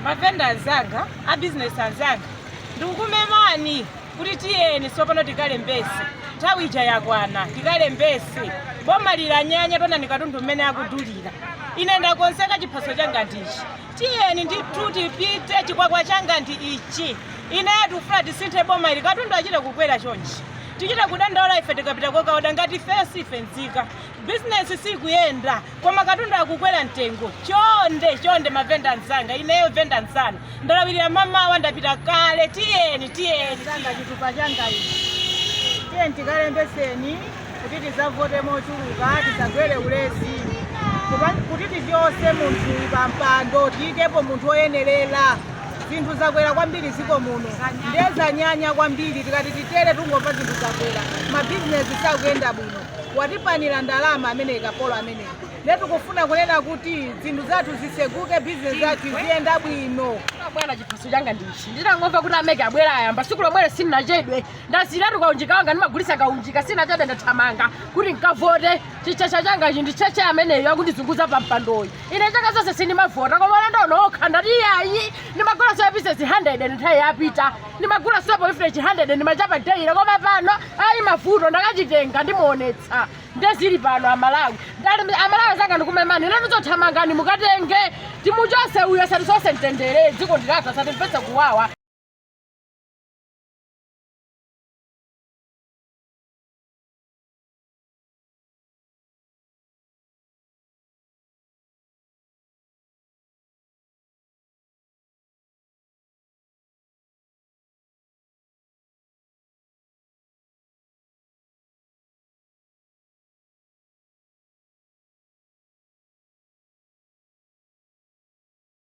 Mavenda anzanga, a bizinesi anzanga, ndikukumemani kuti tiyeni tsopano tikalembese. Nthawi ija yakwana, tikalembese. Boma lilanyanya, tonani katundu mmene akudulira. Ine ndakonzeka, chiphaso changa ndichi. Tiyeni ndithu tipite, chikwakwa changa ndi ichi. Ine tikufuna tisinthe boma ili, katundu achite kukwera chonchi. Tichite kudandaula ife tikapita kokaoda ngati ifeyo sife nzika. Bizinesi sikuyenda, koma katundu akukwera mtengo. Chonde chonde, mavenda anzanga, ineyo venda nzanu, ndalawirira mamawa, ndapita kale. Tiyeni, tiyeni. Changa chitupa changa ichi, tiyeni tikalembeseni kuti tizavote mochuluka, tisagwere ulesi. Kuti tichose munthu pampando, tiyikepo munthu woyenerera. Zinthu zakwera kwambiri ziko muno, ndezanyanya kwambiri. Tikati titere, tungomva zinthu zakwera, mabizinesi sakuyenda bwino. Watipanira ndalama ameneyi, kapolo ameneyi. Ndiye tikufuna kunena kuti zinthu zathu ziseguke, bizinesi zathu iziyenda bwino. Bwana, chiphaso changa ndichi. Nditangomva kuti a MEC abwera, ayamba siku lomwelo, sindinachedwe. Ndaziratu kaunjika wanga, ndimagulisa kaunjika, sinachedwe, ndathamanga kuti nkavote. Chichacha changa ichi, ndicheche ameneyo akundizunguza pa mpandoyi. Ine chaka zonse sindimavota, koma ulendo uno okha ndati iyayi. Ndimagula soya pieces 100 nthawi yapita, ndimagula sopo ifresh 100, ndimachapa daily, koma pano ayi, mavuto. Ndakachitenga, ndimuonetsa. Ndezili pano Amalawi. Ndali Amalawi zanga, ndikumemani nanu, zothamangani mukatenge, timuchose uyo, asatisose mtendere. Dziko ndilathu, asatimvetse kuwawa.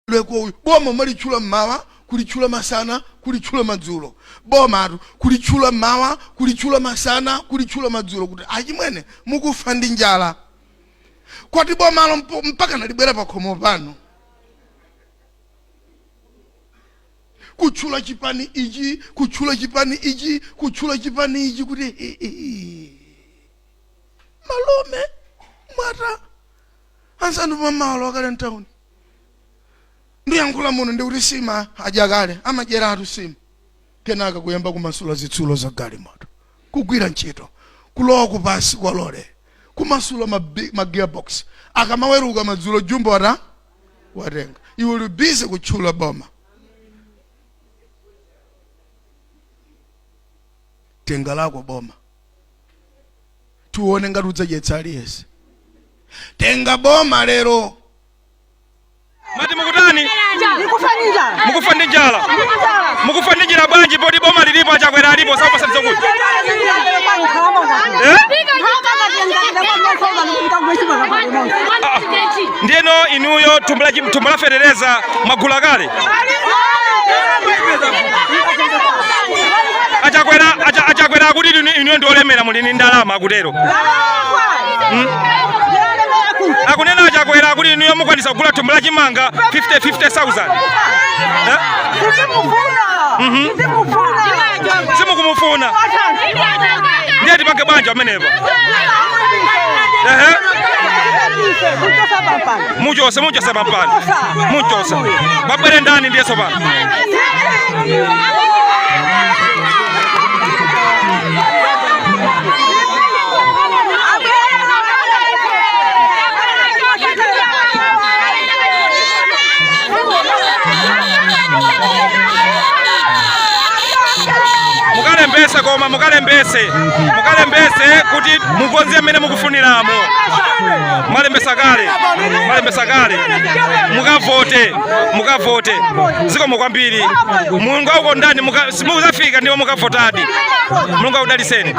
Leko uyu boma malitchula mmawa, kulitchula masana, kulitchula madzulo. Bomatu kulitchula mmawa, kulitchula masana, kulitchula madzulo, kuti achimwene mukufa ndi njala. Kwati bomalo mpaka nalibwera pakhomo pano, kutchula chipani ichi, kutchula chipani ichi, kutchula chipani ichi, kuti malume mwata anzanu pamalo akale mtawuni. Ndiyankhula muno ndikuti sima adya kale, amadyeratu sima, kenaka kuyamba kumasula zitsulo za galimoto, kugwira ntchito, kulowa kupasi kwa lole, kumasula ma gearbox. Akamaweruka madzulo, jumbo ata watenga. Iwe uli busy kutchula boma. Tenga lako boma, tione ngati udzadyetsa aliyense. Tenga boma lero. Mati mukutani? Mukufa ndi njala? Mukufa ndi njala bwanji poti boma lilipo, achakwera alipo, sakupasa zokudya? Eh? Ndiyeno inuyo thumba la fetereza mwagula kale? Achakwera achakwera akuti inuyo ndi olemera, muli ndi ndalama, akutero. Akunena achakwera akuti inuyo mukwanisa kugula thumba la chimanga 50 50,000. Eh? Simukumufuna? Ndiye tipange bwanji pamenepo? Ehe. Muchose, muchose pampano, muchose, babwere ndani ndiye tsopano? Mukalembese, koma mukalembese, mukalembese kuti mukonze mmene mukufuniramo. Mwalembesa kale? Mwalembesa kale? Mukavote, mukavote. Zikomo kwambiri. Mulungu akukondani. Simuzafika ndipo mukavotadi. Mulungu akudaliseni.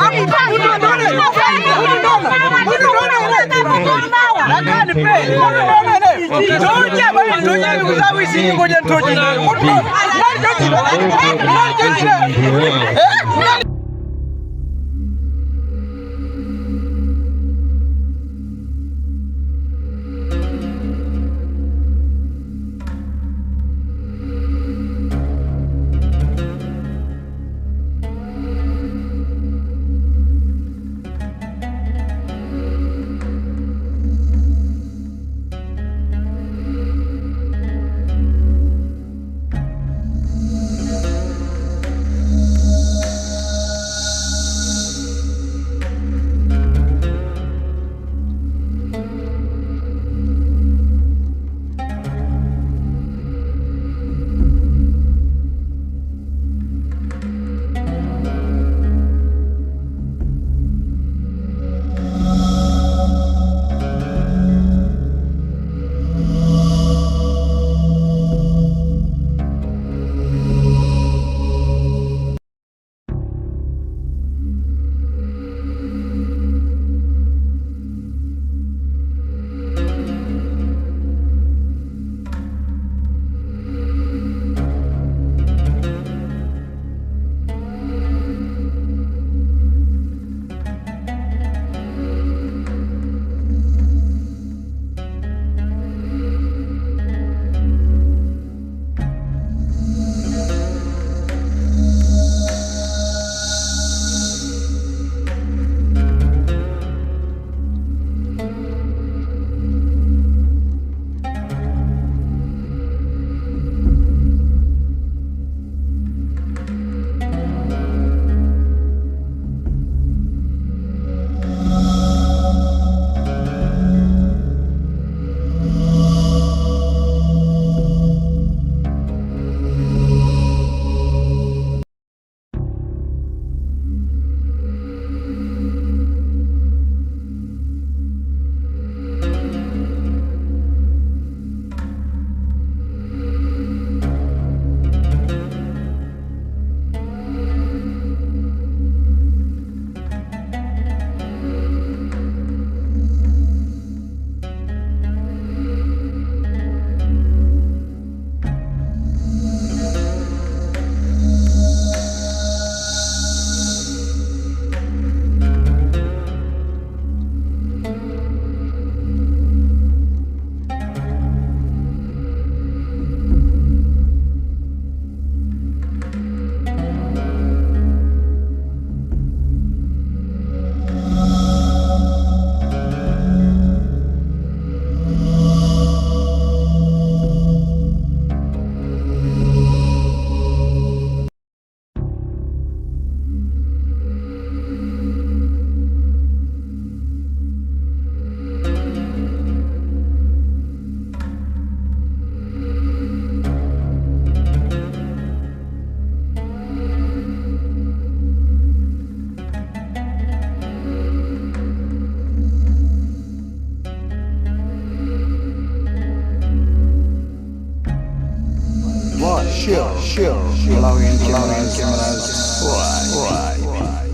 share, share, Malawian cameras, subscribe.